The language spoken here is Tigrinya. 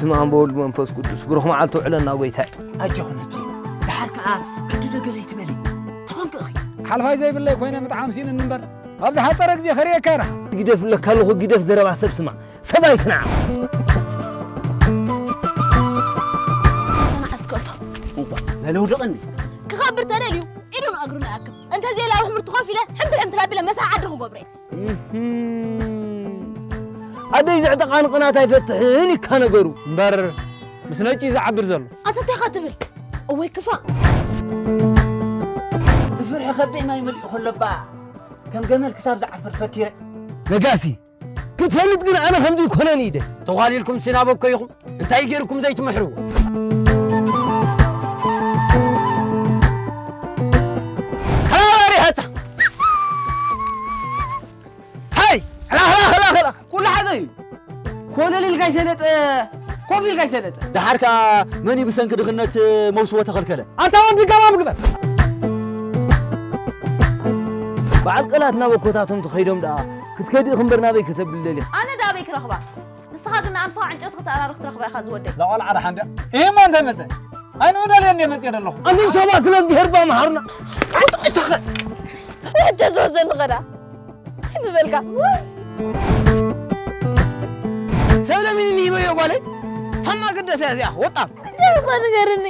ስም ኣንበ ወልድ መንፈስ ቅዱስ ብሩኽ መዓልቲ ውዕለና ጎይታይ። ኣጆኹም ሕጂ ደሓር ከኣ ዓዲ ደገ ለይትበሊ ተኾንኪ ኢኺ። ሓልፋይ ዘይብለይ ኮይነ ምጥዓም ሲእንኒ እምበር፣ ኣብ ዝሓጸረ ግዜ ከርእየካ ኢና። ግደፍ እብለካ ኣለኹ፣ ግደፍ ዘረባ ሰብ ስማዕ፣ ሰብ ኣይትንዓቕ። ተናዓስከቶ። እኳ፣ በል ውደቐኒ። ክኸብር ተደልዩ፣ ኢዱን እግሩን ይኣክብ። እንተ ዘየለ ኣብ ሕምርቲ ኮፍ ኢለ፣ ሕምትር ሕምትር ኣቢለ መሳሕ ዓዲ ክገብሮ እየ። እህም። ኣደይ ዘዕጠቓኒ ቅናት ኣይፈትሕን ኢካ ነገሩ። እምበር፣ ምስ ነጭ እዩ ዝዓብር ዘሎ። ኣታ እንታይ ኢኻ ትብል? እወይ ክፋእ። ብፍርሒ ከብደይ ማይ መሊኡ ከሎ እባ፣ ከም ገመል ክሳብ ዝዓፍር ፈኪረ። ነጋሲ፣ ክትፈልጥ ግን ኣነ ከምዚ ይኮነን ኢደ። ተዃሊልኩም ሲናበኮ ኢኹም። እንታይ ገይርኩም ዘይትምሕርዎ? ከባባሪ ሃታ። ሳይ! ላኽ፣ ላኽ፣ ላኽ፣ ላኽ። ኩሉ ሓደ እዩ። ኮለል ኢልካ ይሰለጠ፣ ኮፍ ኢልካ ይሰለጠ። ደሓር ከኣ መን እዩ ብሰንኪ ድኽነት መውስቦ ተኸልከለ? ኣንታ ወዲ ገማም ግበር። በዓል ቀላት ናብ ኣኮታቶም ተኸይዶም ደኣ ክትከዲ ኢኺ እምበር ናበይ ከተብል ደሊኺ? ኣነ ደኣ ኣበይ ክረኽባ? ንስኻ ግን ኣንፋ ዕንጨይቲ ክትኣራርኽ ትረኽባ ኢኻ ዝወደይ። እዛ ቆልዓ ደሓን ድያ? ይህማ እንታይ መጸ? ኣይ ንኡ ደልየ እንድየ መጽየ ዘለኹ። ኣንቱም ሰባት ስለ እግዚኣብሔር እባ መሃሩና። ወዲ ዝወዘን ንኸዳ። እንታይ ምበልካ? ሰብ ለሚንኒ ሂበዮ ጓለይ። ታማ ግደሰ እዚኣ ወጣም። እንታይ እኳ ንገርኒ።